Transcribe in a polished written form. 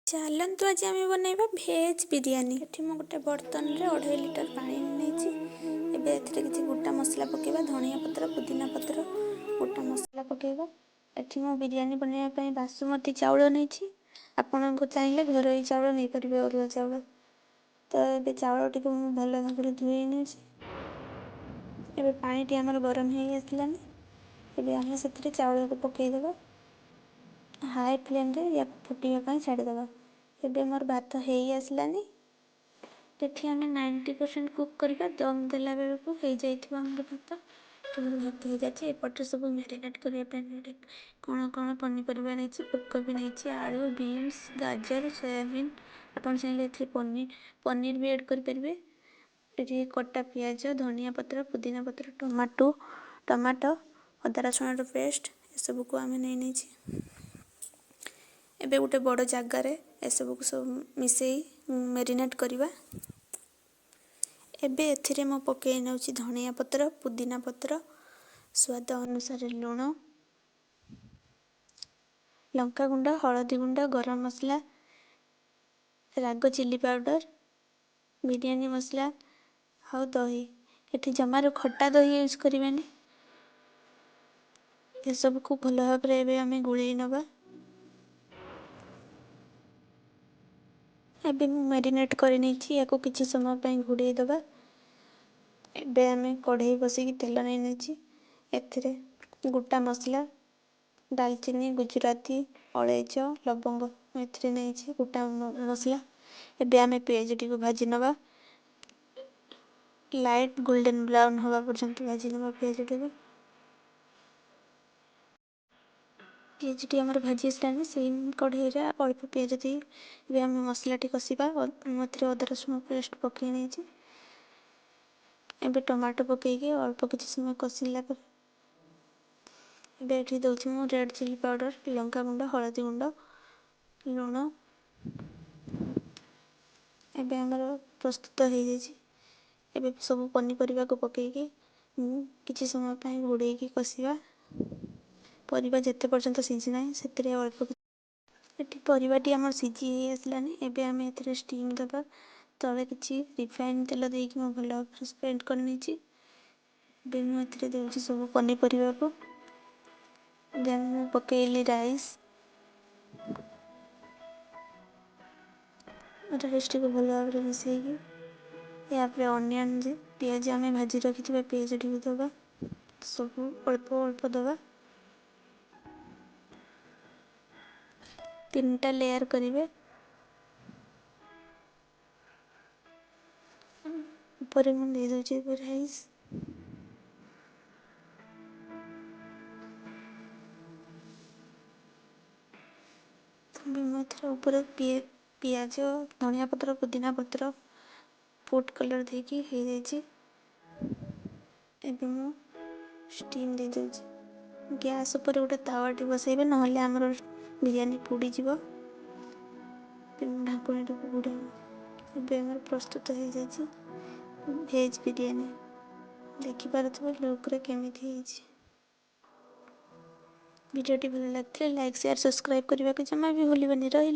ଚାଲନ୍ତୁ, ଆଜି ଆମେ ବନେଇବା ଭେଜ୍ ବିରିୟାନୀ। ଏଠି ମୁଁ ଗୋଟେ ବର୍ତ୍ତନରେ 2.5 ଲିଟର ପାଣି ନେଇଛି। ଏବେ ଏଥିରେ କିଛି ଗୋଟା ମସଲା ପକାଇବା। ଧନିଆ ପତ୍ର, ପୁଦିନା ପତ୍ର, ଗୋଟା ମସଲା ପକାଇବା। ଏଠି ମୁଁ ବିରିୟାନୀ ବନେଇବା ପାଇଁ ବାସୁମତୀ ଚାଉଳ ନେଇଛି। ଆପଣଙ୍କୁ ଚାହିଁଲେ ଘରୋଇ ଚାଉଳ ନେଇପାରିବେ, ଅରୁଆ ଚାଉଳ। ତ ଏବେ ଚାଉଳଟିକୁ ମୁଁ ଭଲ ଭାବରେ ଧୋଇ ନେଉଛି। ଏବେ ପାଣିଟି ଆମର ଗରମ ହେଇ ଆସିଲାଣି। ଏବେ ଆମେ ସେଥିରେ ଚାଉଳକୁ ପକାଇଦେବା। ହାଇ ଫ୍ଲେମ୍ରେ ୟାକୁ ଫୁଟିବା ପାଇଁ ଛାଡ଼ିଦେବା। ଏବେ ମୋର ଭାତ ହେଇ ଆସିଲାନି। ଏଠି ଆମେ 90% କୁକ୍ କରିବା। ଦମ୍ ଦେଲା ବେଳକୁ ହେଇଯାଇଥିବ ଆମର ଭାତ। ମୋର ଭାତ ହେଇଯାଇଛି। ଏପଟରେ ସବୁ ମ୍ୟାରିନେଟ୍ କରିବା ପାଇଁ ମୁଁ ଏଠି କ'ଣ କ'ଣ ପନିପରିବା ନେଇଛି। ଫୁଲକୋବି ନେଇଛି, ଆଳୁ, ବିନ୍ସ, ଗାଜର, ସୋୟାବିନ୍। ଆପଣ ଚାହିଁଲେ ଏଥିରେ ପନିର ବି ଆଡ଼୍ କରିପାରିବେ। ଏଠି କଟା ପିଆଜ, ଧନିଆ ପତ୍ର, ପୁଦିନା ପତ୍ର, ଟମାଟୋ, ଅଦା ରସୁଣର ପେଷ୍ଟ, ଏସବୁକୁ ଆମେ ନେଇ ନେଇଛି। ଏବେ ଗୋଟେ ବଡ଼ ଜାଗାରେ ଏସବୁକୁ ସବୁ ମିଶାଇ ମ୍ୟାରିନେଟ୍ କରିବା। ଏବେ ଏଥିରେ ମୁଁ ପକାଇ ନେଉଛି ଧନିଆ ପତ୍ର, ପୁଦିନା ପତ୍ର, ସ୍ୱାଦ ଅନୁସାରେ ଲୁଣ, ଲଙ୍କା ଗୁଣ୍ଡ, ହଳଦୀ ଗୁଣ୍ଡ, ଗରମ ମସଲା, ରାଗ ଚିଲି ପାଉଡ଼ର, ବିରିୟାନୀ ମସଲା ଆଉ ଦହି। ଏଠି ଜମାରୁ ଖଟା ଦହି ୟୁଜ୍ କରିବେନି। ଏସବୁକୁ ଭଲ ଭାବରେ ଏବେ ଆମେ ଗୋଳେଇ ନେବା। ଏବେ ମୁଁ ମ୍ୟାରିନେଟ୍ କରିନେଇଛି। ୟାକୁ କିଛି ସମୟ ପାଇଁ ଘୋଡ଼େଇ ଦେବା। ଏବେ ଆମେ କଢ଼େଇ ବସେଇକି ତେଲ ନେଇ ନେଇଛି। ଏଥିରେ ଗୋଟା ମସଲା, ଡାଲଚିନି, ଗୁଜୁରାତି, ଅଳେଇଚ, ଲବଙ୍ଗ ମୁଁ ଏଥିରେ ନେଇଛି ଗୋଟା ମସଲା। ଏବେ ଆମେ ପିଆଜଟିକୁ ଭାଜି ନେବା। ଲାଇଟ୍ ଗୋଲ୍ଡେନ୍ ବ୍ରାଉନ୍ ହେବା ପର୍ଯ୍ୟନ୍ତ ଭାଜି ନେବା ପିଆଜଟିକୁ। ପିଆଜଟି ଆମର ଭାଜି ଆସିଲାଣି। ସେଇ କଢ଼େଇରେ ଅଳ୍ପ ପିଆଜ ଦେଇ ଏବେ ଆମେ ମସଲାଟି କଷିବା। ମୁଁ ଏଥିରେ ଅଦା ରସୁଣ ପେଷ୍ଟ ପକାଇ ନେଇଛି। ଏବେ ଟମାଟୋ ପକାଇକି ଅଳ୍ପ କିଛି ସମୟ କଷିଲା ପରେ ଏବେ ଏଠି ଦେଉଛି ମୁଁ ରେଡ଼୍ ଚିଲି ପାଉଡ଼ର, ଲଙ୍କା ଗୁଣ୍ଡ, ହଳଦୀ ଗୁଣ୍ଡ, ଲୁଣ। ଏବେ ଆମର ପ୍ରସ୍ତୁତ ହେଇଯାଇଛି। ଏବେ ସବୁ ପନିପରିବାକୁ ପକାଇକି ମୁଁ କିଛି ସମୟ ପାଇଁ ଘୋଡ଼େଇକି କଷିବା। ପରିବା ଯେତେ ପର୍ଯ୍ୟନ୍ତ ସିଝି ନାହିଁ, ସେଥିରେ ଅଳ୍ପ। ଏଠି ପରିବାଟି ଆମର ସିଝି ହେଇ ଆସିଲାଣି। ଏବେ ଆମେ ଏଥିରେ ଷ୍ଟିମ୍ ଦେବା। ତଳେ କିଛି ରିଫାଇନ୍ ତେଲ ଦେଇକି ମୁଁ ଭଲ ଭାବରେ ସ୍ପ୍ରେଡ଼୍ କରିନେଇଛି। ଏବେ ମୁଁ ଏଥିରେ ଦେଉଛି ସବୁ ପନିପରିବାକୁ। ଦେନ୍ ମୁଁ ପକାଇଲି ରାଇସ୍। ରାଇସ୍ଟିକୁ ଭଲ ଭାବରେ ମିଶାଇକି ଏହାପରେ ଅନିଅନ୍ ଯେ ପିଆଜ ଆମେ ଭାଜି ରଖିଥିବା ପିଆଜଟିକୁ ଦେବା। ସବୁ ଅଳ୍ପ ଅଳ୍ପ ଦେବା। ତିନିଟା ଲେୟାର୍ କରିବେ। ଉପରେ ମୁଁ ଦେଇଦେଉଛି ଏବେ ରାଇସ୍। ମୁଁ ଏଥିରେ ଉପରେ ପିଆଜ, ଧନିଆ ପତ୍ର, ପୁଦିନା ପତ୍ର, ଫୁଡ଼୍ କଲର୍ ଦେଇକି ହେଇଯାଇଛି। ଏବେ ମୁଁ ଷ୍ଟିମ୍ ଦେଇଦେଉଛି। ଗ୍ୟାସ୍ ଉପରେ ଗୋଟେ ତାୱାଟି ବସେଇବେ, ନହେଲେ ଆମର ବିରିୟାନୀ ପୋଡ଼ିଯିବ। ଢାଙ୍କୁଣୀଟିକୁ ଘୋଡ଼େଇ ଏବେ ଆମର ପ୍ରସ୍ତୁତ ହେଇଯାଇଛି ଭେଜ୍ ବିରିୟାନୀ। ଦେଖିପାରୁଥିବେ ଲୁକ୍ରେ କେମିତି ହେଇଛି। ଭିଡ଼ିଓଟି ଭଲ ଲାଗିଥିଲେ ଲାଇକ୍, ସେୟାର, ସବସ୍କ୍ରାଇବ୍ କରିବାକୁ ଜମା ବି ଭୁଲିବେନି। ରହିଲି।